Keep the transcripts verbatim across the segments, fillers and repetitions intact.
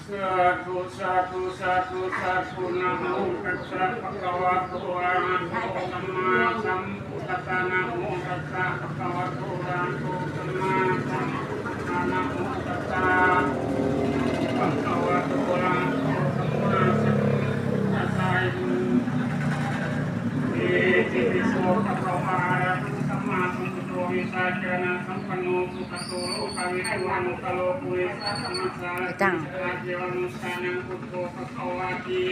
Sādhu, sādhu, sādhu, sādhu. Namo tassa bhagavato arahato sammāsambuddhassa. Namo tassa bhagavato arahato sammāsambuddhassa. Namo tassa bhagavato arahato sammāsambuddhassa. Itipi so bhagavā arahaṃ sammāsambuddho vijjācaraṇasampanno sugato lokavidū anuttaro purisadammasārathi satthā devamanussānaṃ buddho bhagavāti.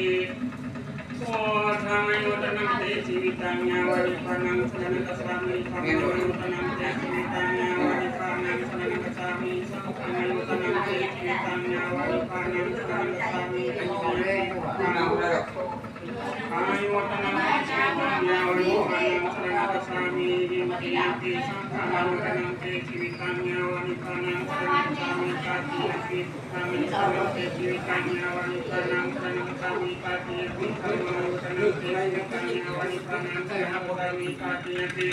Buddhaṃ āyuvaḍḍhanaṃ te jīvitaṃ yāva nibbānaṃ saraṇaṃ gacchāmi. Dhammaṃ āyuvaḍḍhanaṃ te jīvitaṃ yāva nibbānaṃ saraṇaṃ gacchāmi. Saṅghaṃ āyuvaḍḍhanaṃ te jīvitaṃ yāva nibbānaṃ saraṇaṃ gacchāmi. Dutiyampi buddhaṃ āyuvaḍḍhanaṃ te jīvitaṃ yāva nibbānaṃ saraṇaṃ gacchāmi. Dutiyampi saṅghaṃ āyuvaḍḍhanaṃ te jīvitaṃ yāva nibbānaṃ saraṇaṃ gacchāmi. Tatiyampi buddhaṃ āyuvaḍḍhanaṃ te jīvitaṃ yāva nibbānaṃ saraṇaṃ gacchāmi. Tatiyampi dhammaṃ āyuvaḍḍhanaṃ te jīvitaṃ yāva nibbānaṃ saraṇaṃ gacchāmi. Tatiyampi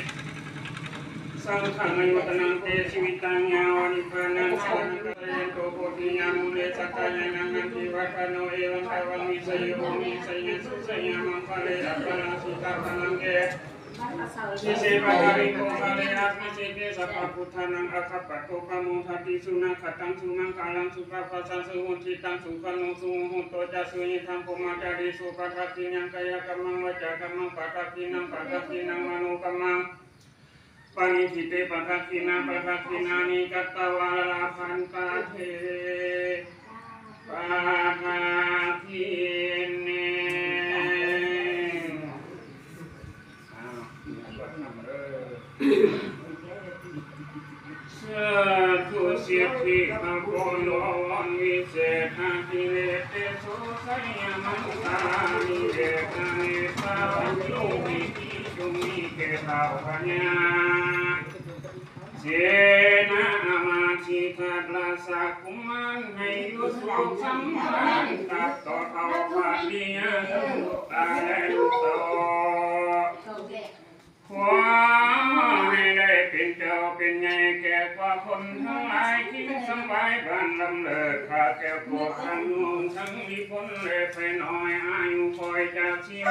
saṅghaṃ āyuvaḍḍhanaṃ te jīvitaṃ yāva nibbānaṃ saraṇaṃ gacchāmi. Jayanto bodhiyā mūle sakyānaṃ nandivaḍḍhano, evaṃ tvaṃ vijayo hohi jayassu jayamaṅgale aparājitapallaṅke sīse paṭhavipokkhare abhiseke sabbabuddhānaṃ aggappatto pamodati. Sunakkhattaṃ sumaṅgalaṃ supabhātaṃ suhuṭṭhitaṃ sukhaṇo sumuhutto ca suyiṭṭhaṃ brahmacārisu. Padakkhiṇaṃ kāyakammaṃ vācākammaṃ padakkhiṇaṃ padakkhiṇaṃ manokammaṃ paṇidhī te padakkhiṇā padakkhiṇāni katvāna labhantatthe padakkhiṇe. สาธุ สิทธิมงคล บวรวิเศษ อภินิหาร เตโส ชัยมงคลาภิเศษ เนตรวัตถุ มีที่จงมีแก่ข้าพเจ้า เสนาอามาตย์ สิทธัตถราชกุมาร ให้อยู่สุขสำราญ ตราบต่อเท่าพระปิยะ ลูกหลานและลูกเต้า ขอให้ได้เป็นเจ้าเป็นใหญ่แก่กว่าคนทั้งหลาย คิงสบายบ้านลำเลิศ ข้าแก้วโกฏทั้งวงศ์ ทั้งมีพลและไพร่น้อย อายุคอยจากชีวา